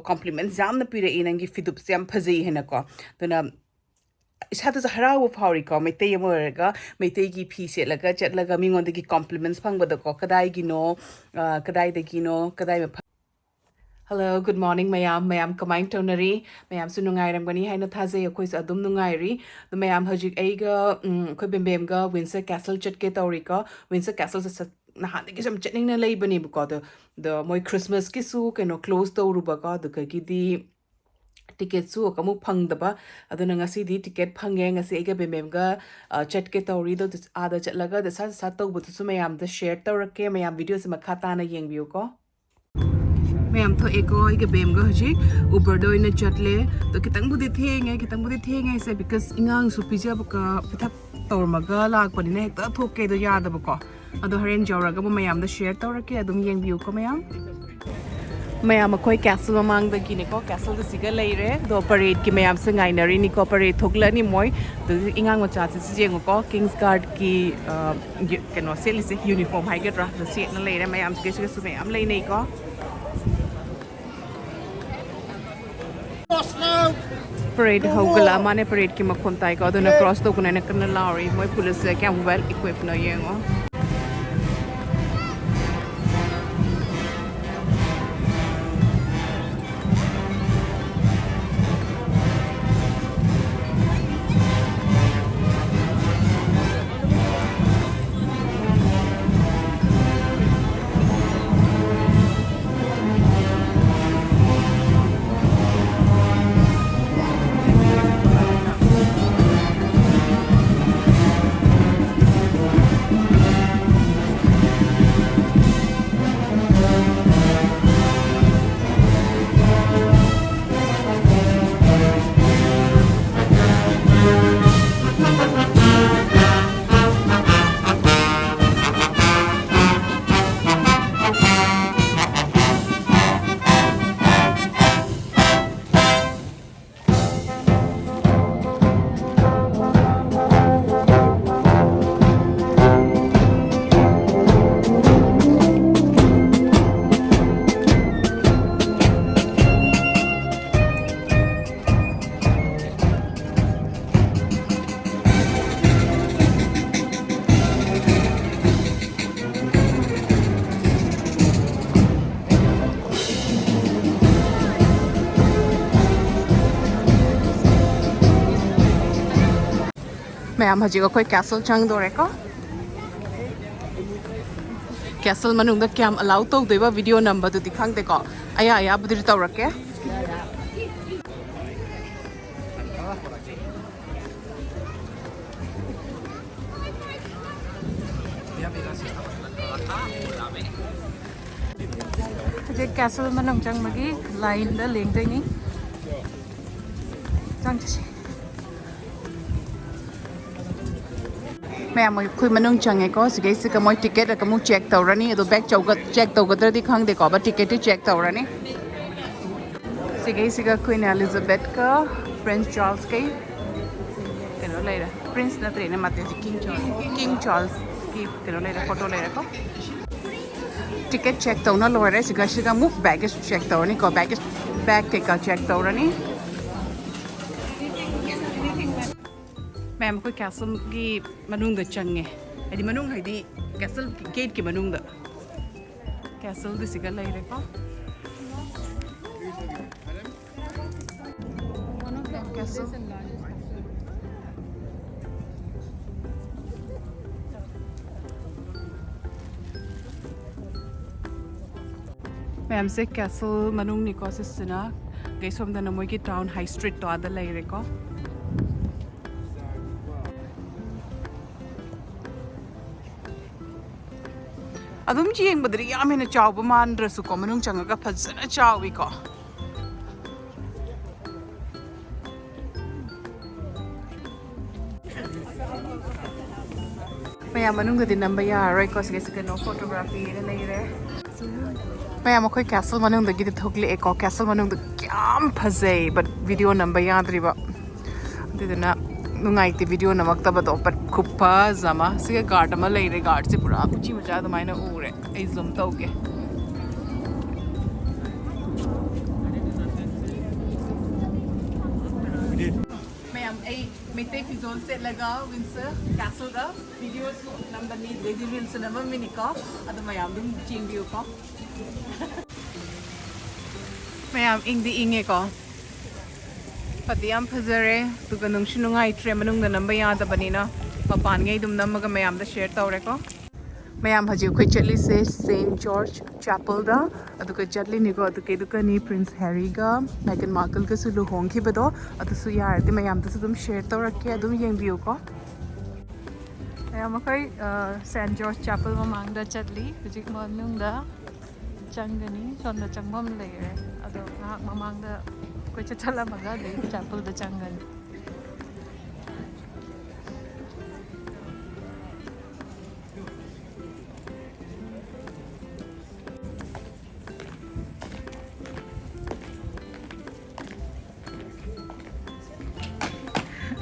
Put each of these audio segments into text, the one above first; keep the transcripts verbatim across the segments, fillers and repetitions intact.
ꯀꯣꯝꯄ꯭ꯂꯤꯃꯦꯟꯠꯁ ꯌꯥꯝꯅ ꯄꯤꯔꯛꯏ, "ꯅꯪꯒꯤ ꯐꯤꯗꯨꯞꯁꯦ ꯌꯥꯝ ꯐꯖꯩ" ꯍꯥꯏꯅꯀꯣ꯫ ꯑꯗꯨꯅ ꯏꯁꯥꯗꯁꯨ ꯍꯔꯥꯎꯕ ꯐꯥꯎꯔꯤꯀꯣ, ꯃꯩꯇꯩ ꯑꯃ ꯑꯣꯏꯔꯒ ꯃꯩꯇꯩꯒꯤ ꯐꯤ ꯁꯦꯠꯂꯒ ꯆꯠꯂꯒ ꯃꯤꯉꯣꯟꯗꯒꯤ ꯀꯣꯝꯄ꯭ꯂꯤꯃꯦꯟꯠꯁ ꯐꯪꯕꯗꯀꯣ꯫ ꯀꯗꯥꯏꯒꯤꯅꯣ, ꯑ, ꯀꯗꯥꯏꯗꯒꯤꯅꯣ, ꯀꯗꯥꯏ ꯃꯐꯝ Hello, good morning ꯃꯌꯥꯝ꯫ ꯃꯌꯥꯝ ꯀꯃꯥꯏꯅ ꯇꯧꯅꯔꯤ? ꯃꯌꯥꯝꯁꯨ ꯅꯨꯡꯉꯥꯏꯔꯝꯒꯅꯤ ꯍꯥꯏꯅ ꯊꯥꯖꯩ꯫ ꯑꯩꯈꯣꯏꯁꯨ ꯑꯗꯨꯝ ꯅꯨꯡꯉꯥꯏꯔꯤ꯫ ꯑꯗꯣ ꯃꯌꯥꯝ, ꯍꯧꯖꯤꯛ ꯑꯩꯒ, ꯎꯝ, ꯑꯩꯈꯣꯏ ꯕꯦꯝꯕꯦꯝꯒ ꯋꯤꯟꯁꯔ ꯀꯦꯁꯜ ꯆꯠꯀꯦ ꯇꯧꯔꯤꯀꯣ꯫ ꯋꯤꯟꯁꯔ ꯀꯦꯁꯜꯁꯦ ꯆꯠ-, ꯅꯍꯥꯟꯗꯒꯤꯁꯨ ꯌꯥꯝ ꯆꯠꯅꯤꯡꯅ ꯂꯩꯕꯅꯦꯕꯀꯣ꯫ ꯑꯗꯣ, ꯑꯗꯣ ꯃꯣꯏ ꯈ꯭ꯔꯤꯁꯃꯥꯁꯀꯤꯁꯨ ꯀꯩꯅꯣ ꯀ꯭ꯂꯣꯖ ꯇꯧꯔꯨꯕꯀꯣ, ꯑꯗꯨꯗꯒꯤꯗꯤ ꯇꯤꯀꯦꯠꯁꯨ ꯑꯃꯨꯛ ꯐꯪꯗꯕ꯫ ꯑꯗꯨꯅ ꯉꯁꯤꯗꯤ ꯇꯤꯀꯦꯠ ꯐꯪꯉꯦ꯫ ꯉꯁꯤ ꯑꯩꯒ ꯕꯦꯝꯕꯦꯝꯒ, ꯑ, ꯆꯠꯀꯦ ꯇꯧꯔꯤ꯫ ꯑꯗꯣ ꯑꯥꯗ ꯆꯠꯂꯒ ꯗꯁꯥ ꯗꯁꯥ ꯇꯧꯕꯗꯨꯁꯨ ꯃꯌꯥꯝꯗ ꯁꯤꯌꯔ ꯇꯧꯔꯛꯀꯦ꯫ ꯃꯌꯥꯝ ꯚꯤꯗꯤꯑꯣꯁꯦ ꯃꯈꯥ ꯇꯥꯅ ꯌꯦꯡꯕꯤꯌꯨꯀꯣ꯫ ꯃꯌꯥꯝ ꯊꯣꯛꯑꯦꯀꯣ, ꯑꯩꯒ ꯕꯦꯝꯒ ꯍꯧꯖꯤꯛ ꯎꯕꯔꯗ ꯑꯣꯏꯅ ꯆꯠꯂꯦ꯫ ꯑꯗꯣ ꯈꯤꯇꯪꯕꯨꯗꯤ ꯊꯦꯡꯉꯦ, ꯈꯤꯇꯪꯕꯨꯗꯤ ꯊꯦꯡꯉꯦ ꯍꯥꯏꯁꯦ, because ꯑꯉꯥꯡꯁꯨ ꯄꯤꯖꯕꯒ ꯄꯤꯊꯛ ꯇꯧꯔꯝꯃꯒ ꯂꯥꯛꯄꯅꯤꯅ ꯍꯦꯛꯇ ꯊꯣꯛꯀꯦꯗꯣ ꯌꯥꯗꯕꯀꯣ꯫ ꯑꯗꯣ ꯍꯣꯔꯦꯟ ꯌꯧꯔꯒ ꯑꯃꯨꯛ ꯃꯌꯥꯝꯗ ꯁꯤꯌꯔ ꯇꯧꯔꯛꯀꯦ, ꯑꯗꯨꯝ ꯌꯦꯡꯕꯤꯌꯨꯀꯣ ꯃꯌꯥꯝ꯫ ꯃꯌꯥꯝ, ꯑꯩꯈꯣꯏ ꯀꯦꯁꯜ ꯃꯃꯥꯡꯗꯒꯤꯅꯦꯀꯣ, ꯀꯦꯁꯜꯗ ꯁꯤꯒ ꯂꯩꯔꯦ꯫ ꯑꯗꯣ ꯄꯔꯦꯗꯀꯤ ꯃꯌꯥꯝꯁꯦ ꯉꯥꯏꯅꯔꯤꯅꯤꯀꯣ, ꯄꯔꯦꯗ ꯊꯣꯛꯂꯛꯑꯅꯤ ꯃꯣꯏ꯫ ꯑꯗꯨꯗꯤ ꯑꯉꯥꯡ ꯃꯆꯥꯁꯤꯁꯨ ꯌꯦꯡꯉꯨꯀꯣ, ꯀꯤꯡꯁ ꯒꯥꯔꯗꯀꯤ, ꯑ, ꯌꯨ-, ꯀꯩꯅꯣ ꯁꯦꯠꯂꯤꯁꯦ, ꯌꯨꯅꯤꯐꯣꯔꯝ ꯍꯥꯏꯒꯗ꯭ꯔꯥ, ꯑꯗꯨ ꯁꯦꯠꯅ ꯂꯩꯔꯦ꯫ ꯃꯌꯥꯝꯁꯤꯒꯩꯁꯤꯒꯁꯨ ꯃꯌꯥꯝ ꯂꯩꯅꯩꯀꯣ꯫ ꯄꯔꯦꯗ ꯍꯧꯒꯠꯂꯛꯑ ꯃꯥꯅꯦ, ꯄꯔꯦꯗꯀꯤ ꯃꯈꯣꯟ ꯇꯥꯏꯀꯣ꯫ ꯑꯗꯨꯅ ꯀ꯭ꯔꯣꯁ ꯇꯧꯒꯅꯦꯅ ꯀꯟꯅ ꯂꯥꯎꯔꯤ꯫ ꯃꯣꯏ ꯄꯨꯂꯤꯁꯁꯦ ꯀꯌꯥꯝ ꯋꯦꯜ ꯏꯀ꯭ꯋꯤꯞꯅꯣ ꯌꯦꯡꯉꯣ꯫ ꯍꯧꯖꯤꯛ ꯑꯩꯈꯣꯏ castle ꯆꯪꯗꯣꯔꯦꯀꯣ꯫ Castle ꯃꯅꯨꯡꯗ ꯀꯌꯥꯝ allow ꯇꯧꯗꯣꯏꯕ video ꯅꯝꯕꯗꯨꯗꯤ ꯈꯪꯗꯦꯀꯣ꯫ ꯑꯌꯥ ꯑꯌꯥꯕꯗꯨꯗꯤ ꯇꯧꯔꯛꯀꯦ꯫ ꯍꯧꯖꯤꯛ castle ꯃꯅꯨꯡ ꯆꯪꯕꯒꯤ lineꯗ ꯂꯦꯡꯗꯣꯏꯅꯤ꯫ ꯆꯪꯁꯤ꯫ ꯃꯌꯥꯝ, ꯑꯩꯈꯣꯏ ꯃꯅꯨꯡ ꯆꯪꯉꯦꯀꯣ꯫ ꯁꯤꯒꯩꯁꯤꯒ ꯃꯣꯏ ticket ꯑꯃꯨꯛ check ꯇꯧꯔꯅꯤ꯫ ꯑꯗꯣ bag check ꯇꯧꯒꯗ꯭ꯔꯗꯤ ꯈꯪꯗꯦꯀꯣ, but ticketꯇꯤ check ꯇꯧꯔꯅꯤ꯫ ꯁꯤꯒꯩꯁꯤꯒ Queen Elizabethꯀ Prince Charlesꯀꯩ ꯀꯩꯅꯣ ꯂꯩꯔꯦ꯫ Prince ꯅꯠꯇ꯭ꯔꯦꯅꯦ, ꯃꯥꯗꯤ ꯍꯧꯖꯤꯛ King Charles, King Charlesꯀꯤ ꯀꯩꯅꯣ ꯂꯩꯔꯦ, photo ꯂꯩꯔꯦꯀꯣ꯫ Ticket check ꯇꯧꯅ ꯂꯣꯏꯔꯦ꯫ ꯁꯤꯒ ꯁꯤꯒ ꯑꯃꯨꯛ baggage check ꯇꯧꯔꯅꯤꯀꯣ꯫ Baggage, bag ꯀꯩꯀꯥ check ꯇꯧꯔꯅꯤ꯫ ꯃꯌꯥꯝ, ꯑꯩꯈꯣꯏ castleꯒꯤ ꯃꯅꯨꯡꯗ ꯆꯪꯉꯦ꯫ ꯍꯥꯏꯗꯤ ꯃꯅꯨꯡ ꯍꯥꯏꯗꯤ castle gateꯀꯤ ꯃꯅꯨꯡꯗ꯫ Castleꯗꯨ ꯁꯤꯒ ꯂꯩꯔꯦꯀꯣ꯫ Castle꯫ ꯃꯌꯥꯝꯁꯦ castle ꯃꯅꯨꯡꯅꯤꯀꯣ ꯁꯤꯁꯤꯅ꯫ ꯑꯗꯩ ꯁꯣꯝꯗꯅ ꯃꯣꯏꯒꯤ town high streetꯇꯣ ꯑꯥꯗ ꯂꯩꯔꯦꯀꯣ꯫ ꯑꯗꯨꯝ ꯌꯦꯡꯕꯗꯗꯤ ꯌꯥꯝ ꯍꯦꯟꯅ ꯆꯥꯎꯕ ꯃꯥꯟꯗ꯭ꯔꯁꯨꯀꯣ, ꯃꯅꯨꯡ ꯆꯪꯉꯒ ꯐꯖꯅ ꯆꯥꯎꯋꯤꯀꯣ꯫ ꯃꯌꯥꯝ, ꯃꯅꯨꯡꯗꯗꯤ ꯅꯝꯕ ꯌꯥꯔꯔꯣꯏꯀꯣ, ꯁꯤꯒ ꯀꯩꯅꯣ photography ꯍꯥꯏꯅ ꯂꯩꯔꯦ꯫ ꯃꯌꯥꯝ, ꯑꯩꯈꯣꯏ castle ꯃꯅꯨꯡꯗꯒꯤꯗꯤ ꯊꯣꯛꯂꯛꯑꯦꯀꯣ꯫ Castle ꯃꯅꯨꯡꯗ ꯌꯥꯝ ꯐꯖꯩ, but video ꯅꯝꯕ ꯌꯥꯗ꯭ꯔꯤꯕ꯫ ꯑꯗꯨꯗꯨꯅ ꯅꯨꯡꯉꯥꯏꯇꯦ video ꯅꯝꯃꯛꯇꯕꯗꯣ, but ꯈꯨꯐꯖ ꯑꯃ꯫ ꯁꯤꯒ guard ꯑꯃ ꯂꯩꯔꯦ, guardꯁꯦ ꯄꯨꯔꯥ ꯎꯆꯤ ꯃꯆꯥ ꯑꯗꯨꯃꯥꯏꯅ ꯎꯔꯦ꯫ ꯑꯩ zoom ꯇꯧꯒꯦ꯫ ꯃꯌꯥꯝ, ꯑꯩ ꯃꯩꯇꯩ ꯐꯤꯖꯣꯜ ꯁꯦꯠꯂꯒ Windsor Castleꯗ videoꯁꯨ ꯅꯝꯕꯅꯤ, ꯑꯗꯩꯗꯤ reelsꯁꯨ ꯅꯝꯃꯝꯃꯤꯅꯤꯀꯣ꯫ ꯑꯗꯨ ꯃꯌꯥꯝ ꯑꯗꯨꯝ ꯌꯦꯡꯕꯤꯌꯨꯀꯣ꯫ ꯃꯌꯥꯝ, ꯏꯪꯗꯤ ꯏꯪꯉꯦꯀꯣ꯫ ꯐꯗꯤ ꯌꯥꯝ ꯐꯖꯔꯦ, ꯑꯗꯨꯒ ꯅꯨꯡꯁꯨ ꯅꯨꯡꯉꯥꯏꯇ꯭ꯔꯦ, ꯃꯅꯨꯡꯗ ꯅꯝꯕ ꯌꯥꯗꯕꯅꯤꯅ ꯃꯄꯥꯟꯉꯩ ꯑꯗꯨꯝ ꯅꯝꯃꯒ ꯃꯌꯥꯝꯗ ꯁꯦꯌꯔ ꯇꯧꯔꯦꯀꯣ꯫ ꯃꯌꯥꯝ, ꯍꯧꯖꯤꯛ ꯑꯩꯈꯣꯏ ꯆꯠꯂꯤꯁꯦ ꯁꯦꯟ ꯖꯣꯔꯖ ꯆꯦꯄꯜꯗ, ꯑꯗꯨꯒ ꯆꯠꯂꯤꯅꯤꯀꯣ꯫ ꯑꯗꯨꯒ ꯑꯗꯨꯒꯅꯤ ꯄ꯭ꯔꯤꯟꯁ ꯍꯦꯔꯤꯒ ꯃꯦꯒꯟ ꯃꯥꯔꯀꯜꯒꯁꯨ ꯂꯨꯍꯣꯡꯈꯤꯕꯗꯣ, ꯑꯗꯨꯁꯨ ꯌꯥꯔꯗꯤ ꯃꯌꯥꯝꯗꯁꯨ ꯑꯗꯨꯝ ꯁꯦꯌꯔ ꯇꯧꯔꯛꯀꯦ, ꯑꯗꯨꯝ ꯌꯦꯡꯕꯤꯌꯨꯀꯣ꯫ ꯃꯌꯥꯝ, ꯑꯩꯈꯣꯏ ꯁꯦꯟ ꯖꯣꯔꯖ ꯆꯦꯄꯜ ꯃꯃꯥꯡꯗ ꯆꯠꯂꯤ꯫ ꯍꯧꯖꯤꯛ ꯃꯅꯨꯡꯗ ꯆꯪꯒꯅꯤ꯫ ꯁꯣꯝꯗ ꯆꯪꯐꯝ ꯂꯩꯔꯦ, ꯑꯗꯣ ꯉꯥꯏꯍꯥꯛ ꯃꯃꯥꯡꯗ ꯑꯩꯈꯣꯏ ꯆꯠꯁꯜꯂꯝꯃꯒ ꯑꯗꯩ ꯆꯦꯄꯜꯗ ꯆꯪꯒꯅꯤ꯫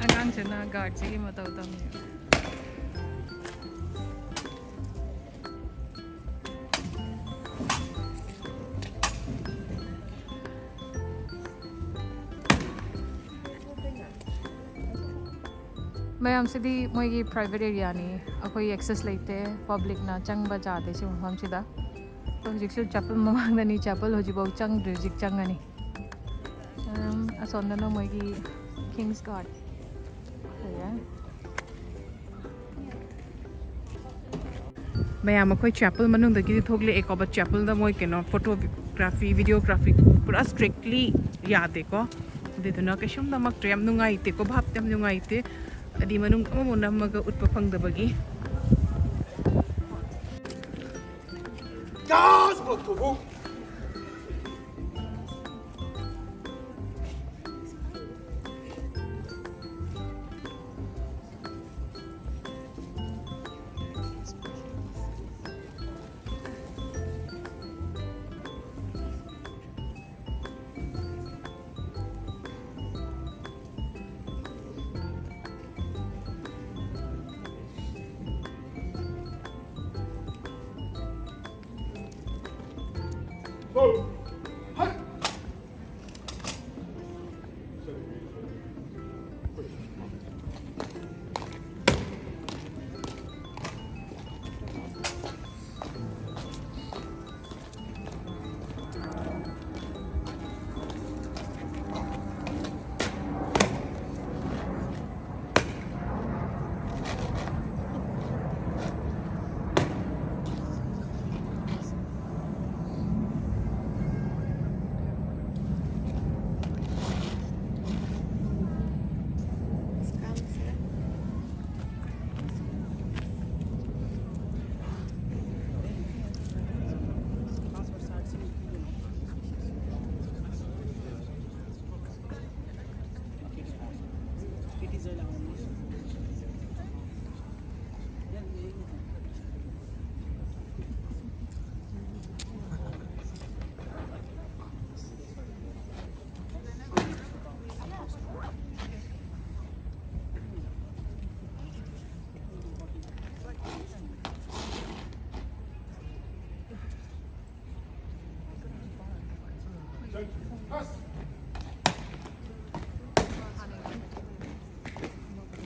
ꯑꯉꯥꯡꯁꯤꯅ ꯒꯥꯔꯗꯁꯤꯒꯤ ꯃꯇꯧ ꯇꯝꯃꯤ꯫ ꯃꯌꯥꯝꯁꯤꯗꯤ ꯃꯣꯏꯒꯤ ꯄ꯭ꯔꯥꯏꯚꯦꯠ ꯑꯦꯔꯤꯌꯥꯅꯤ, ꯑꯩꯈꯣꯏ ꯑꯦꯛꯁꯦꯁ ꯂꯩꯇꯦ, ꯄꯕ꯭ꯂꯤꯛꯅ ꯆꯪꯕ ꯌꯥꯗꯦ ꯁꯤ ꯃꯐꯝꯁꯤꯗ꯫ ꯑꯩꯈꯣꯏ ꯍꯧꯖꯤꯛꯁꯨ ꯆꯦꯄꯜ ꯃꯃꯥꯡꯗꯅꯤ, ꯆꯦꯄꯜ ꯍꯧꯖꯤꯛꯐꯥꯎ ꯆꯪꯗ꯭ꯔꯤ, ꯍꯧꯖꯤꯛ ꯆꯪꯉꯅꯤ꯫ ꯑꯝ, ꯑꯁꯣꯝꯗꯅ ꯃꯣꯏꯒꯤ ꯀꯤꯡꯁ ꯒꯥꯔꯗ ꯂꯩꯔꯦ꯫ ꯃꯌꯥꯝ, ꯑꯩꯈꯣꯏ ꯆꯦꯄꯜ ꯃꯅꯨꯡꯗꯒꯤꯗꯤ ꯊꯣꯛꯂꯛꯑꯦꯀꯣ, ꯕꯠ ꯆꯦꯄꯜꯗ ꯃꯣꯏ ꯀꯩꯅꯣ ꯐꯣꯇꯣꯒ꯭ꯔꯥꯐꯤ, ꯚꯤꯗꯤꯑꯣꯒ꯭ꯔꯥꯐꯤ ꯄꯨꯔꯥ ꯁ꯭ꯇ꯭ꯔꯤꯛꯂꯤ ꯌꯥꯗꯦꯀꯣ꯫ ꯑꯗꯨꯗꯨꯅ ꯀꯩꯁꯨꯝ ꯅꯝꯃꯛꯇ꯭ꯔꯦ꯫ ꯌꯥꯝ ꯅꯨꯡꯉꯥꯏꯇꯦꯀꯣ, ꯚꯥꯞ ꯌꯥꯝ ꯅꯨꯡꯉꯥꯏꯇꯦ꯫ ꯍꯥꯏꯗꯤ ꯃꯅꯨꯡ ꯑꯃꯃꯨꯛ ꯅꯝꯃꯒ ꯎꯠꯄ ꯐꯪꯗꯕꯒꯤ꯫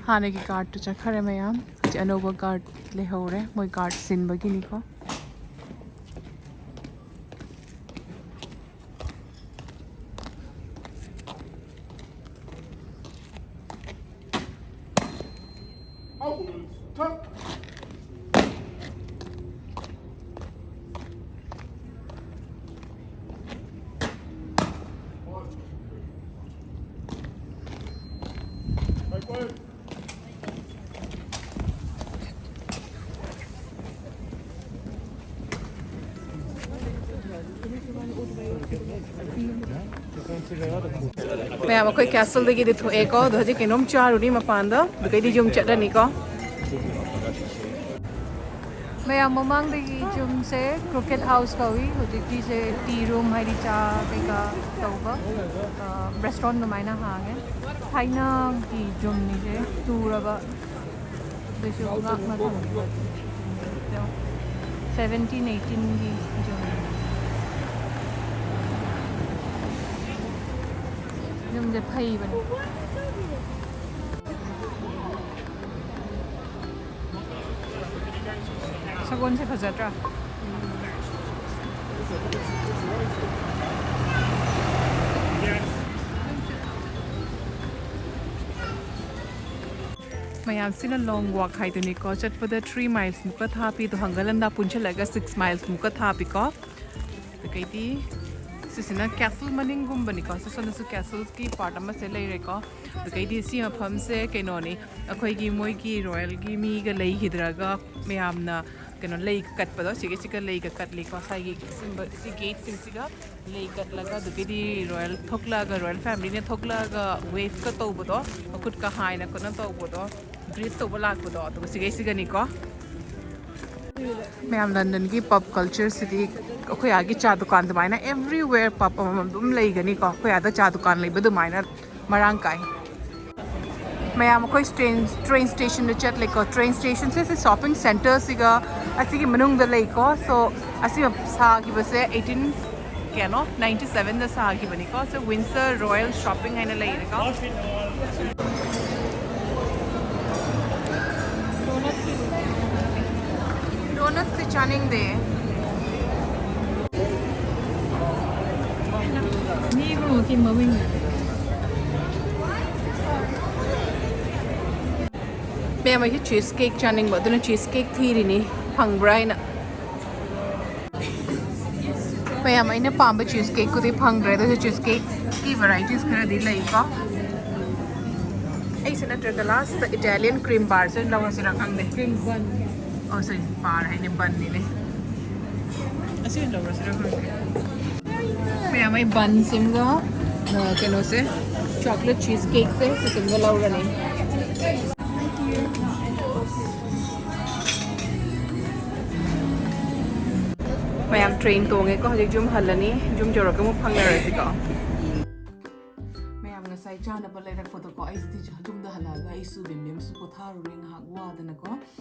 ꯍꯥꯟꯅꯒꯤ ꯒꯥꯔꯗꯇꯨ ꯆꯠꯈ꯭ꯔꯦ ꯃꯌꯥꯝ꯫ ꯍꯧꯖꯤꯛ ꯑꯅꯧꯕ ꯒꯥꯔꯗ ꯂꯩꯍꯧꯔꯦ, ꯃꯣꯏ ꯒꯥꯔꯗ ꯁꯤꯟꯕꯒꯤꯅꯤꯀꯣ꯫ ꯃꯌꯥꯝ, ꯑꯩꯈꯣꯏ ꯀꯦꯁꯜꯗꯒꯤꯗꯤ ꯊꯣꯛꯑꯦꯀꯣ, ꯑꯗꯣ ꯍꯧꯖꯤꯛ ꯀꯩꯅꯣꯝ ꯆꯥꯔꯨꯅꯤ ꯃꯄꯥꯟꯗ, ꯑꯗꯨꯒꯩꯗꯤ ꯌꯨꯝ ꯆꯠꯂꯅꯤꯀꯣ꯫ ꯃꯌꯥꯝ, ꯃꯃꯥꯡꯗꯒꯤ ꯌꯨꯝꯁꯦ ꯀ꯭ꯔꯣꯀꯦꯠ ꯍꯥꯎꯁ ꯀꯧꯏ꯫ ꯍꯧꯖꯤꯛꯀꯤꯁꯦ ꯇꯤ ꯔꯨꯝ, ꯍꯥꯏꯗꯤ ꯆꯥ ꯀꯩꯀꯥ ꯇꯧꯕ, ꯑ, ꯔꯦꯁꯇꯨꯔꯦꯟ ꯑꯗꯨꯃꯥꯏꯅ ꯍꯥꯡꯉꯦ꯫ ꯊꯥꯏꯅꯒꯤ ꯌꯨꯝꯅꯤꯁꯦ, ꯇꯨꯔꯕ, ꯑꯗꯨꯁꯨ ꯉꯥꯛꯅ ꯊꯝꯕꯤꯕ꯫ ꯁꯚꯦꯟꯇꯤꯟ ꯑꯩꯠꯇꯤꯟꯒꯤ ꯌꯨꯝ꯫ ꯌꯨꯝꯁꯦ ꯐꯩꯕꯅꯦ꯫ ꯁꯒꯣꯜꯁꯦ ꯐꯖꯗ꯭ꯔꯥ? ꯃꯌꯥꯝꯁꯤꯅ ꯂꯣꯡ ꯋꯥꯛ ꯍꯥꯏꯗꯨꯅꯤꯀꯣ꯫ ꯆꯠꯄꯗ ꯊ꯭ꯔꯤ ꯃꯥꯏꯜꯁ ꯃꯨꯛꯀ ꯊꯥꯞꯄꯤ, ꯑꯗꯣ ꯍꯟꯒꯠ ꯍꯟꯗ ꯄꯨꯟꯁꯤꯜꯂꯒ ꯁꯤꯛꯁ ꯃꯥꯏꯜꯁ ꯃꯨꯛꯀ ꯊꯥꯞꯄꯤꯀꯣ꯫ ꯑꯗꯨꯗꯩꯗꯤ ꯁꯤꯁꯤꯅ ꯀꯦꯁꯜ ꯃꯅꯤꯡꯒꯨꯝꯕꯅꯤꯀꯣ꯫ ꯁꯤ ꯁꯣꯝꯗꯁꯨ ꯀꯦꯁꯜꯁꯀꯤ ꯄꯥꯔꯠ ꯑꯃꯁꯦ ꯂꯩꯔꯦꯀꯣ꯫ ꯑꯗꯨꯗꯩꯗꯤ ꯁꯤ ꯃꯐꯝꯁꯦ ꯀꯩꯅꯣꯅꯤ, ꯑꯩꯈꯣꯏꯒꯤ ꯃꯣꯏꯒꯤ ꯔꯣꯌꯦꯜꯒꯤ ꯃꯤꯒ ꯂꯩꯈꯤꯗ꯭ꯔꯒ ꯃꯌꯥꯝꯅ ꯀꯩꯅꯣ ꯂꯩ ꯀꯠꯄꯗꯣ, ꯁꯤꯒꯤꯁꯤꯒ ꯂꯩꯒ ꯀꯠꯂꯤꯀꯣ꯫ ꯉꯁꯥꯏꯒꯤ ꯁꯤꯒꯨꯝꯕ, ꯁꯤ ꯒꯦꯠꯁꯤꯡꯁꯤꯒ ꯂꯩ ꯀꯠꯂꯒ, ꯑꯗꯨꯗꯒꯤꯗꯤ ꯔꯣꯌꯦꯜ ꯊꯣꯛꯂꯛꯑꯒ, ꯔꯣꯌꯦꯜ ꯐꯦꯃꯤꯂꯤꯅ ꯊꯣꯛꯂꯛꯑꯒ ꯋꯦꯐꯀ ꯇꯧꯕꯗꯣ, ꯃꯈꯨꯠꯀ ꯍꯥꯏꯅ ꯈꯣꯠꯅ ꯇꯧꯕꯗꯣ, ꯒ꯭ꯔꯤꯠ ꯇꯧꯕ ꯂꯥꯛꯄꯗꯣ, ꯑꯗꯨꯒ ꯁꯤꯒꯩꯁꯤꯒꯅꯤꯀꯣ꯫ ꯃꯌꯥꯝ, ꯂꯟꯗꯟꯒꯤ ꯄꯕ ꯀꯜꯆꯔꯁꯤꯗꯤ ꯑꯩꯈꯣꯏ ꯑꯥꯒꯤ ꯆꯥ ꯗꯨꯀꯥꯟ ꯑꯗꯨꯃꯥꯏꯅ everywhere ꯄꯕ ꯑꯃꯃꯝ ꯑꯗꯨꯝ ꯂꯩꯒꯅꯤꯀꯣ, ꯑꯩꯈꯣꯏ ꯑꯥꯗ ꯆꯥ ꯗꯨꯀꯥꯟ ꯂꯩꯕ ꯑꯗꯨꯃꯥꯏꯅ ꯃꯔꯥꯡ ꯀꯥꯏ꯫ ꯃꯌꯥꯝ, ꯑꯩꯈꯣꯏ ꯇ꯭ꯔꯦꯟ, ꯇ꯭ꯔꯦꯟ ꯁ꯭ꯇꯦꯁꯟꯗ ꯆꯠꯂꯦꯀꯣ꯫ ꯇ꯭ꯔꯦꯟ ꯁ꯭ꯇꯦꯁꯟꯁꯦ ꯁꯤ ꯁꯣꯞꯄꯤꯡ ꯁꯦꯟꯇꯔꯁꯤꯒ ꯑꯁꯤꯒꯤ ꯃꯅꯨꯡꯗ ꯂꯩꯀꯣ꯫ So, ꯑꯁꯤ ꯁꯥꯈꯤꯕꯁꯦ ꯑꯩꯠꯇꯤꯟ, ꯀꯌꯥꯅꯣ, ꯅꯥꯏꯟꯇꯤ ꯁꯚꯦꯟꯗ ꯁꯥꯈꯤꯕꯅꯤꯀꯣ꯫ So, ꯋꯤꯟꯁꯔ ꯔꯣꯌꯦꯜ ꯁꯣꯞꯄꯤꯡ ꯍꯥꯏꯅ ꯂꯩꯔꯦꯀꯣ꯫ Donuts ꯁꯤ ꯆꯥꯅꯤꯡꯗꯦ꯫ ꯃꯤ ꯃꯣꯔꯣꯛꯀꯤ ꯃꯃꯤꯡ꯫ ꯃꯌꯥꯝ, ꯑꯩꯁꯦ cheese cake ꯆꯥꯅꯤꯡꯕ, ꯑꯗꯨꯅ cheese cake ꯊꯤꯔꯤꯅꯤ, ꯐꯪꯕ꯭ꯔꯥ ꯍꯥꯏꯅ꯫ ꯃꯌꯥꯝ, ꯑꯩꯅ ꯄꯥꯝꯕ cheese cake ꯀꯨꯗꯤ ꯐꯪꯗ꯭ꯔꯦ, ꯑꯗꯨꯁꯨ cheese cake ꯀꯤ varieties ꯈꯔꯗꯤ ꯂꯩꯀꯣ꯫ ꯑꯩꯁꯦ ꯅꯠꯇ꯭ꯔꯒ last Italian cream bar ꯁꯦ ꯑꯣꯏꯅ ꯂꯧꯔꯁꯤꯔꯥ ꯈꯪꯗꯦ꯫ Cream bun. ꯑꯣ, sorry, bar ꯍꯥꯏꯅꯦ, bun ꯅꯤꯅꯦ꯫ ꯑꯁꯤ ꯑꯣꯏꯅ ꯂꯧꯔꯁꯤꯔꯥ ꯈꯪꯗꯦ꯫ ꯃꯌꯥꯝ, ꯑꯩ bun ꯁꯤꯃꯒ, ꯑ, ꯀꯩꯅꯣꯁꯦ, chocolate cheese cake ꯁꯦ ꯁꯤꯁꯤꯃꯒ ꯂꯧꯔꯅꯤ꯫ ꯃꯌꯥꯝ, train ꯇꯣꯡꯉꯦꯀꯣ, ꯍꯧꯖꯤꯛ ꯌꯨꯝ ꯍꯜꯂꯅꯤ꯫ ꯌꯨꯝ ꯌꯧꯔꯒ ꯑꯃꯨꯛ ꯐꯪꯅꯔꯁꯤꯀꯣ꯫ ꯃꯌꯥꯝ, ꯉꯁꯥꯏ ꯆꯥꯅꯕ ꯂꯩꯔꯛꯄꯗꯣꯀꯣ, ꯑꯩꯁꯤꯗꯤ ꯌꯨꯝꯗ ꯍꯜꯂꯛꯑꯒ ꯑꯩꯁꯨ ꯕꯦꯝꯕꯦꯝꯁꯨ ꯄꯣꯊꯥꯔꯨꯔꯦ ꯉꯥꯏꯍꯥꯛ ꯋꯥꯗꯅꯀꯣ꯫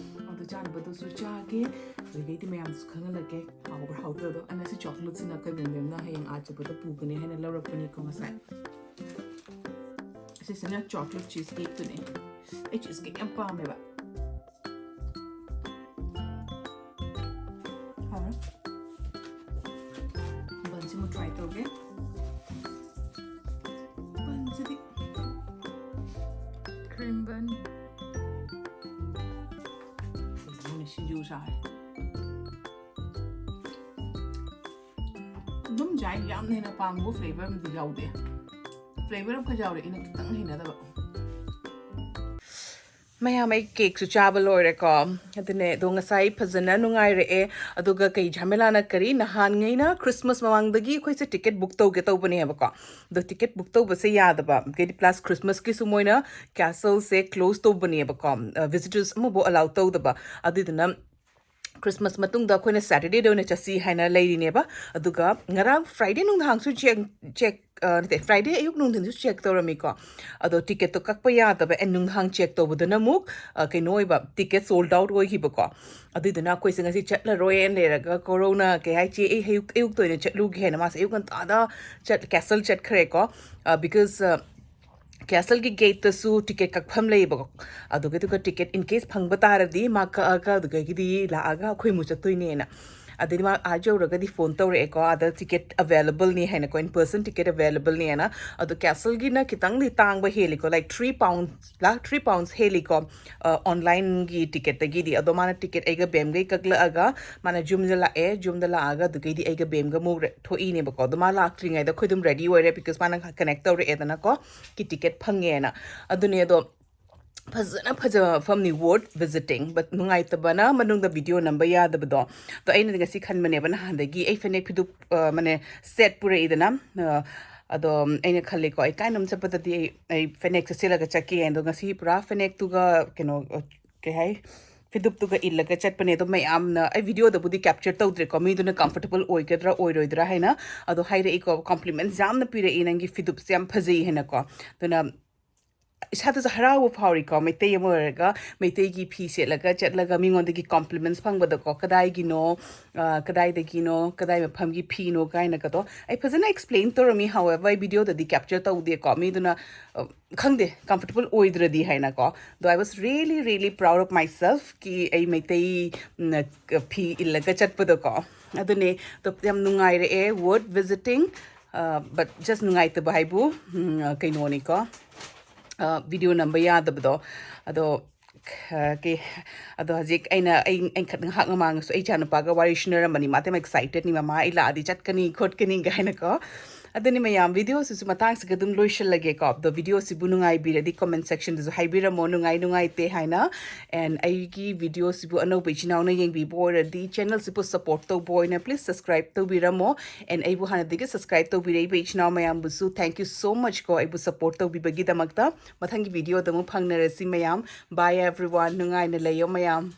ꯑꯗꯣ ꯆꯥꯅꯕꯗꯨꯁꯨ ꯆꯥꯒꯦ, ꯑꯗꯨꯗꯒꯤꯗꯤ ꯃꯌꯥꯝꯁꯨ ꯈꯪꯍꯜꯂꯛꯀꯦ ꯍꯥꯎꯕ꯭ꯔꯥ ꯍꯥꯎꯇ꯭ꯔꯗꯣ꯫ ꯑꯩꯅ ꯁꯤ chocolate ꯁꯤꯅ ꯑꯩꯈꯣꯏ ꯕꯦꯝꯕꯦꯝꯅ ꯍꯌꯦꯡ ꯑꯥ ꯆꯠꯄꯗ ꯄꯨꯒꯅꯤ ꯍꯥꯏꯅ ꯂꯧꯔꯛꯄꯅꯤꯀꯣ ꯉꯁꯥꯏ꯫ ꯑꯁꯤꯁꯤꯅ chocolate cheese cake ꯇꯨꯅꯦ꯫ ꯑꯩ cheese cake ꯌꯥꯝ ꯄꯥꯝꯃꯦꯕ꯫ ꯍꯥꯎꯔꯦ꯫ Bun ꯁꯤꯃ try ꯇꯧꯒꯦ꯫ Bun ꯁꯤꯗꯤ cream bun꯫ ꯁꯤꯡꯖꯨ ꯆꯥꯔꯦ꯫ ꯑꯗꯨꯝ ꯆꯥꯏ, ꯌꯥꯝꯅ ꯍꯦꯟꯅ ꯄꯥꯝꯕ flavor ꯑꯃꯗꯤ ꯌꯥꯎꯗꯦ꯫ Flavor ꯑꯃꯈꯛ ꯌꯥꯎꯔꯦ ꯑꯩꯅ ꯈꯤꯇꯪ ꯍꯩꯅꯗꯕ꯫ ꯃꯌꯥꯝ, ꯑꯩ cake ꯁꯨ ꯆꯥꯕ ꯂꯣꯏꯔꯦꯀꯣ꯫ ꯑꯗꯨꯅꯦ, ꯑꯗꯣ ꯉꯁꯥꯏ ꯐꯖꯅ ꯅꯨꯡꯉꯥꯏꯔꯛꯑꯦ꯫ ꯑꯗꯨꯒ ꯀꯩ ꯖꯥꯃꯦꯂꯥꯅ ꯀꯔꯤ, ꯅꯍꯥꯟꯉꯩꯅ Christmas ꯃꯃꯥꯡꯗꯒꯤ ꯑꯩꯈꯣꯏꯁꯦ ticket book ꯇꯧꯒꯦ ꯇꯧꯕꯅꯦꯕꯀꯣ꯫ ꯑꯗꯣ ticket book ꯇꯧꯕꯁꯦ ꯌꯥꯗꯕ, ꯀꯩꯗꯤ plus Christmas ꯀꯤꯁꯨ ꯃꯣꯏꯅ castle ꯁꯦ close ꯇꯧꯕꯅꯦꯕꯀꯣ, ꯑ, visitors ꯑꯃꯐꯥꯎ allow ꯇꯧꯗꯕ꯫ ꯑꯗꯨꯗꯨꯅ Christmas ꯃꯇꯨꯡꯗ ꯑꯩꯈꯣꯏꯅ Saturday ꯗ ꯑꯣꯏꯅ ꯆꯠꯁꯤ ꯍꯥꯏꯅ ꯂꯩꯔꯤꯅꯦꯕ꯫ ꯑꯗꯨꯒ ꯉꯔꯥꯡ Friday ꯅꯨꯡꯗꯥꯡꯁꯨ check, check, ꯑ, ꯅꯠꯇꯦ, Friday ꯑꯌꯨꯛ ꯅꯨꯡꯊꯤꯟꯁꯨ check ꯇꯧꯔꯝꯃꯤꯀꯣ꯫ ꯑꯗꯣ ticket ꯇꯣ ꯀꯛꯄ ꯌꯥꯗꯕ, and ꯅꯨꯡꯗꯥꯡ check ꯇꯧꯕꯗꯅ ꯑꯃꯨꯛ, ꯑ, ꯀꯩꯅꯣ ꯑꯣꯏꯕ, ticket sold out ꯑꯣꯏꯈꯤꯕꯀꯣ꯫ ꯑꯗꯨꯗꯨꯅ ꯑꯩꯈꯣꯏꯁꯦ ꯉꯁꯤ ꯆꯠꯂꯔꯣꯏꯅ ꯂꯩꯔꯒ ꯀꯣꯔꯧꯅ ꯀꯩ ꯍꯥꯏ, "ꯆꯦ, ꯑꯩ ꯑꯌꯨꯛ, ꯑꯌꯨꯛꯇ ꯑꯣꯏꯅ ꯆꯠꯂꯨꯒꯦ" ꯍꯥꯏꯅ ꯃꯥꯁꯦ ꯑꯌꯨꯛ ꯉꯟꯇꯥꯗ ꯆꯠ-, castle ꯆꯠꯈ꯭ꯔꯦꯀꯣ꯫ ꯑ, because, ꯑ, ꯀꯦꯁꯜꯒꯤ ꯒꯦꯠꯇꯁꯨ ꯇꯤꯀꯦꯠ ꯀꯛꯐꯝ ꯂꯩꯌꯦꯕꯀꯣ꯫ ꯑꯗꯨꯒ ꯑꯗꯨꯒ ꯇꯤꯀꯦꯠ in case ꯐꯪꯕ ꯇꯥꯔꯗꯤ ꯃꯥ ꯀꯛꯑꯒ ꯑꯗꯨꯗꯒꯤꯗꯤ ꯂꯥꯛꯑꯒ ꯑꯩꯈꯣꯏ ꯑꯃꯨꯛ ꯆꯠꯇꯣꯏꯅꯦꯅ꯫ ꯑꯗꯩꯗꯤ ꯃꯥ ꯑꯥ ꯌꯧꯔꯒꯗꯤ ꯐꯣꯟ ꯇꯧꯔꯛꯑꯦꯀꯣ, ꯑꯥꯗ ꯇꯤꯀꯦꯠ ꯑꯦꯕꯦꯂꯦꯕꯜꯅꯤ ꯍꯥꯏꯅꯀꯣ, in person ꯇꯤꯀꯦꯠ ꯑꯦꯕꯦꯂꯦꯕꯜꯅꯦꯅ꯫ ꯑꯗꯣ ꯀꯦꯁꯜꯒꯤꯅ ꯈꯤꯇꯪꯗꯤ ꯇꯥꯡꯕ ꯍꯦꯜꯂꯤꯀꯣ, ꯂꯥꯏꯛ ꯊ꯭ꯔꯤ ꯄꯥꯎꯟꯁ ꯂꯥ ꯊ꯭ꯔꯤ ꯄꯥꯎꯟꯁ ꯍꯦꯜꯂꯤꯀꯣ꯫ ꯑꯣꯟꯂꯥꯏꯟꯒꯤ ꯇꯤꯀꯦꯠꯇꯒꯤꯗꯤ꯫ ꯑꯗꯣ ꯃꯥꯅ ꯇꯤꯀꯦꯠ ꯑꯩꯒ ꯕꯦꯝꯒꯩ ꯀꯛꯂꯛꯑꯒ ꯃꯥꯅ ꯌꯨꯝꯗ ꯂꯥꯛꯑꯦ꯫ ꯌꯨꯝꯗ ꯂꯥꯛꯑꯒ ꯑꯗꯨꯒꯩꯗꯤ ꯑꯩꯒ ꯕꯦꯝꯒ ꯑꯃꯨꯛ ꯔꯦ- ꯊꯣꯛꯏꯅꯦꯕꯀꯣ꯫ ꯑꯗꯣ ꯃꯥ ꯂꯥꯛꯇ꯭ꯔꯤꯉꯩꯗ ꯑꯩꯈꯣꯏ ꯑꯗꯨꯝ ꯔꯦꯗꯤ ꯑꯣꯏꯔꯦ, ꯕꯤꯀꯣꯁ ꯃꯥꯅ ꯀꯅꯦꯛ ꯇꯧꯔꯛꯑꯦꯗꯅꯀꯣ, ꯀꯤ ꯇꯤꯀꯦꯠ ꯐꯪꯉꯦꯅ꯫ ꯑꯗꯨꯅꯦ꯫ ꯑꯗꯣ ꯐꯖꯅ ꯐꯖꯕ ꯃꯐꯝꯅꯤ, worth visiting, but ꯅꯨꯡꯉꯥꯏꯇꯕꯅ ꯃꯅꯨꯡꯗ ꯚꯤꯗꯤꯑꯣ ꯅꯝꯕ ꯌꯥꯗꯕꯗꯣ꯫ ꯑꯗꯣ ꯑꯩꯅꯗꯤ ꯉꯁꯤ ꯈꯟꯕꯅꯦꯕ, ꯅꯍꯥꯟꯗꯒꯤ ꯑꯩ ꯐꯅꯦꯛ ꯐꯤꯗꯨꯞ ꯑ, ꯃꯅꯦ ꯁꯦꯠ ꯄꯨꯔꯛꯏꯗꯅ꯫ ꯑ, ꯑꯗꯣ ꯑꯩꯅ ꯈꯜꯂꯤꯀꯣ, ꯑꯩ ꯀꯥꯏꯅꯣꯝ ꯆꯠꯄꯗꯗꯤ ꯑꯩ ꯑꯩ ꯐꯅꯦꯛꯁꯦ ꯁꯦꯠꯂꯒ ꯆꯠꯀꯦ꯫ ꯑꯗꯣ ꯉꯁꯤ ꯄꯨꯔꯥ ꯐꯅꯦꯛꯇꯨꯒ ꯀꯩꯅꯣ, ꯑ, ꯀꯩ ꯍꯥꯏ, ꯐꯤꯗꯨꯞꯇꯨꯒ ꯏꯜꯂꯒ ꯆꯠꯄꯅꯦ꯫ ꯑꯗꯣ ꯃꯌꯥꯝꯅ, ꯑꯩ ꯚꯤꯗꯤꯑꯣꯗꯕꯨꯗꯤ ꯀꯦꯞꯆꯔ ꯇꯧꯗ꯭ꯔꯦꯀꯣ, ꯃꯤꯗꯨꯅ ꯀꯝꯐꯣꯔꯇꯦꯕꯜ ꯑꯣꯏꯒꯗ꯭ꯔꯥ ꯑꯣꯏꯔꯣꯏꯗ꯭ꯔꯥ ꯍꯥꯏꯅ꯫ ꯑꯗꯣ ꯍꯥꯏꯔꯛꯏꯀꯣ, ꯀꯣꯝꯄ꯭ꯂꯤꯃꯦꯟꯠꯁ ꯌꯥꯝꯅ ꯄꯤꯔꯛꯏ, "ꯅꯪꯒꯤ ꯐꯤꯗꯨꯞꯁꯦ ꯌꯥꯝ ꯐꯖꯩ" ꯍꯥꯏꯅꯀꯣ꯫ ꯑꯗꯨꯅ ꯏꯁꯥꯗꯁꯨ ꯍꯔꯥꯎꯕ ꯐꯥꯎꯔꯤꯀꯣ, ꯃꯩꯇꯩ ꯑꯃ ꯑꯣꯏꯔꯒ ꯃꯩꯇꯩꯒꯤ ꯐꯤ ꯁꯦꯠꯂꯒ ꯆꯠꯂꯒ ꯃꯤꯉꯣꯟꯗꯒꯤ ꯀꯣꯝꯄ꯭ꯂꯤꯃꯦꯟꯠꯁ ꯐꯪꯕꯗꯀꯣ, "ꯀꯗꯥꯏꯒꯤꯅꯣ? ꯑ, ꯀꯗꯥꯏꯗꯒꯤꯅꯣ? ꯀꯗꯥꯏ ꯃꯐꯝꯒꯤ ꯐꯤꯅꯣ?" ꯀꯥꯏꯅꯒꯗꯣ ꯑꯩ ꯐꯖꯅ ꯑꯦꯛꯁꯄ꯭ꯂꯦꯟ ꯇꯧꯔꯝꯃꯤ꯫ However, ꯑꯩ ꯚꯤꯗꯤꯑꯣꯗꯗꯤ ꯀꯦꯞꯆꯔ ꯇꯧꯗꯦꯀꯣ, ꯃꯤꯗꯨꯅ, ꯑ, ꯈꯪꯗꯦ, ꯀꯝꯐꯣꯔꯇꯦꯕꯜ ꯑꯣꯏꯗ꯭ꯔꯗꯤ ꯍꯥꯏꯅꯀꯣ꯫ ꯑꯗꯣ I was really, really proud of myself ꯀꯤ ꯑꯩ ꯃꯩꯇꯩ, ꯎꯝ, ꯐꯤ ꯏꯜꯂꯒ ꯆꯠꯄꯗꯣꯀꯣ꯫ ꯑꯗꯨꯅꯦ꯫ ꯑꯗꯣ ꯌꯥꯝ ꯅꯨꯡꯉꯥꯏꯔꯛꯑꯦ, worth visiting꯫ ꯑ, but just ꯅꯨꯡꯉꯥꯏꯇꯕ ꯍꯥꯏꯕꯨ, ꯎꯝ, ꯀꯩꯅꯣꯅꯤꯀꯣ, ꯑ, ꯚꯤꯗꯤꯑꯣ ꯅꯝꯕ ꯌꯥꯗꯕꯗꯣ꯫ ꯑꯗꯣ, ꯑ, ꯀꯩ, ꯑꯗꯣ ꯍꯧꯖꯤꯛ ꯑꯩꯅ, ꯑꯩ, ꯑꯩ ꯈꯠ-, ꯉꯥꯏꯍꯥꯛ ꯃꯃꯥꯡꯗꯁꯨ ꯑꯩ ꯏꯆꯥꯅꯨꯄꯥꯒ ꯋꯥꯔꯤ ꯁꯤꯟꯅꯔꯝꯕꯅꯤ꯫ ꯃꯥꯗꯤ ꯌꯥꯝ ꯑꯦꯛꯁꯥꯏꯇꯦꯗꯅꯤ, "ꯃꯃꯥ, ꯑꯩ ꯂꯥꯛꯑꯗꯤ ꯆꯠꯀꯅꯤ ꯈꯣꯠꯀꯅꯤ" ꯀꯥꯏꯅꯀꯣ꯫ ꯑꯗꯨꯅꯤ ꯃꯌꯥꯝ, ꯚꯤꯗꯤꯑꯣꯁꯤꯁꯨ ꯃꯇꯥꯡꯁꯤꯒ ꯑꯗꯨꯝ ꯂꯣꯏꯁꯤꯜꯂꯒꯦꯀꯣ꯫ ꯑꯗꯣ ꯚꯤꯗꯤꯑꯣꯁꯤꯕꯨ ꯅꯨꯡꯉꯥꯏꯕꯤꯔꯗꯤ ꯀꯣꯃꯦꯟꯠ ꯁꯦꯛꯁꯟꯗꯁꯨ ꯍꯥꯏꯕꯤꯔꯝꯃꯣ, ꯅꯨꯡꯉꯥꯏ ꯅꯨꯡꯉꯥꯏꯇꯦ ꯍꯥꯏꯅ꯫ ꯑꯦꯟ ꯑꯩꯒꯤ ꯚꯤꯗꯤꯑꯣꯁꯤꯕꯨ ꯑꯅꯧꯕ ꯏꯆꯤꯟ ꯏꯅꯥꯎꯅ ꯌꯦꯡꯕꯤꯕ ꯑꯣꯏꯔꯗꯤ, ꯆꯦꯅꯦꯜꯁꯤꯕꯨ ꯁꯄꯣꯔꯠ ꯇꯧꯕ ꯑꯣꯏꯅ please subscribe ꯇꯧꯕꯤꯔꯝꯃꯣ꯫ ꯑꯦꯟ ꯑꯩꯕꯨ ꯍꯥꯟꯅꯗꯒꯤ ꯁꯕꯁꯀ꯭ꯔꯥꯏꯕ ꯇꯧꯕꯤꯔꯛꯏꯕ ꯏꯆꯤꯟ ꯏꯅꯥꯎ ꯃꯌꯥꯝꯕꯨꯁꯨ thank you so much ꯀꯣ, ꯑꯩꯕꯨ ꯁꯄꯣꯔꯠ ꯇꯧꯕꯤꯕꯒꯤꯗꯃꯛꯇ꯫ ꯃꯊꯪꯒꯤ ꯚꯤꯗꯤꯑꯣꯗ ꯑꯃꯨꯛ ꯐꯪꯅꯔꯁꯤ ꯃꯌꯥꯝ꯫ Bye everyone, ꯅꯨꯡꯉꯥꯏꯅ ꯂꯩꯌꯣ ꯃꯌꯥꯝ꯫